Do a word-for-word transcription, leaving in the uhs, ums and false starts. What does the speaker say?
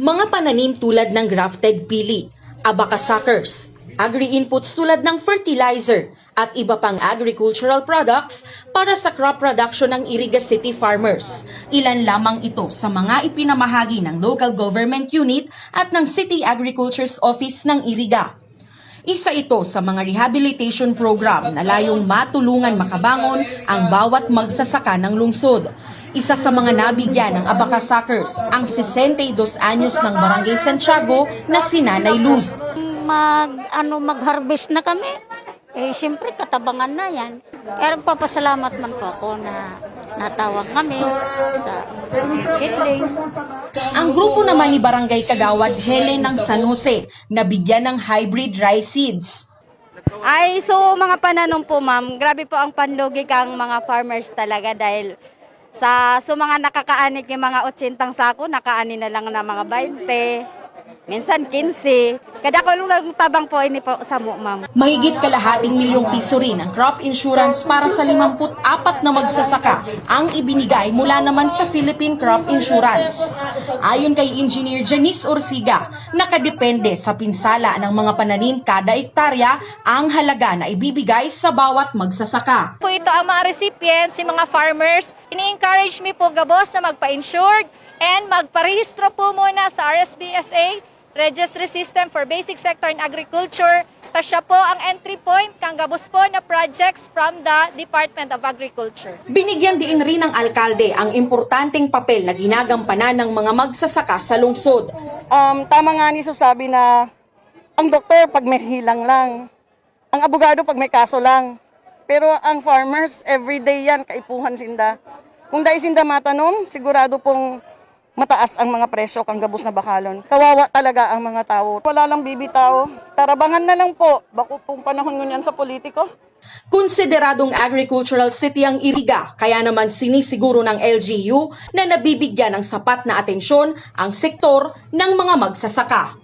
Mga pananim tulad ng grafted pili, abaca suckers, agri-inputs tulad ng fertilizer at iba pang agricultural products para sa crop production ng Iriga City farmers. Ilan lamang ito sa mga ipinamahagi ng local government unit at ng City Agriculture's Office ng Iriga. Isa ito sa mga rehabilitation program na layong matulungan makabangon ang bawat magsasaka ng lungsod. Isa sa mga nabigyan ng abaca suckers, ang sesenta y dos anyos ng Barangay Santiago na si Nanay Luz. Mag, ano, mag-harvest na kami. Eh, siyempre, katabangan na yan. Kaya nagpapasalamat man po ako na natawag kami sa seedling. Ang grupo naman ni Barangay Kagawad Helen ng San Jose, nabigyan ng hybrid rice seeds. Ay, so mga pananom po, ma'am, grabe po ang panlugi kang mga farmers talaga dahil sa, so mga nakakaani ki mga otsentang sako, nakaani na lang na mga baynte, minsan kinse. Kada ko lang tabang po ini po sa mo, ma'am. Mahigit kalahating milyong piso rin ang crop insurance para sa limamput apat na magsasaka ang ibinigay mula naman sa Philippine Crop Insurance. Ayon kay Engineer Janice Orsiga, nakadepende sa pinsala ng mga pananim kada ektarya ang halaga na ibibigay sa bawat magsasaka. Po ito ang mga recipients, si mga farmers. Ini-encourage mi po gabos na magpa-insured and magparehistro po muna sa R S B S A, Registry System for Basic Sector in Agriculture. Ta siya po ang entry point kan gabos po na projects from the Department of Agriculture. Binigyan din rin ng alkalde ang importanteng papel na ginagampanan ng mga magsasaka sa lungsod. Um, tama nga ni sasabi na ang doktor pag may hilang lang, ang abogado pag may kaso lang. Pero ang farmers, everyday yan, kaipuhan sinda. Kung dai sinda matanom, sigurado pong mataas ang mga presyo kan gabos na bakalon. Kawawa talaga ang mga tao. Wala lang bibitaw. Tarabangan na lang po. Bako pong panahon ngunyan sa politiko. Konsideradong agricultural city ang Iriga, kaya naman sinisiguro ng L G U na nabibigyan ng sapat na atensyon ang sektor ng mga magsasaka.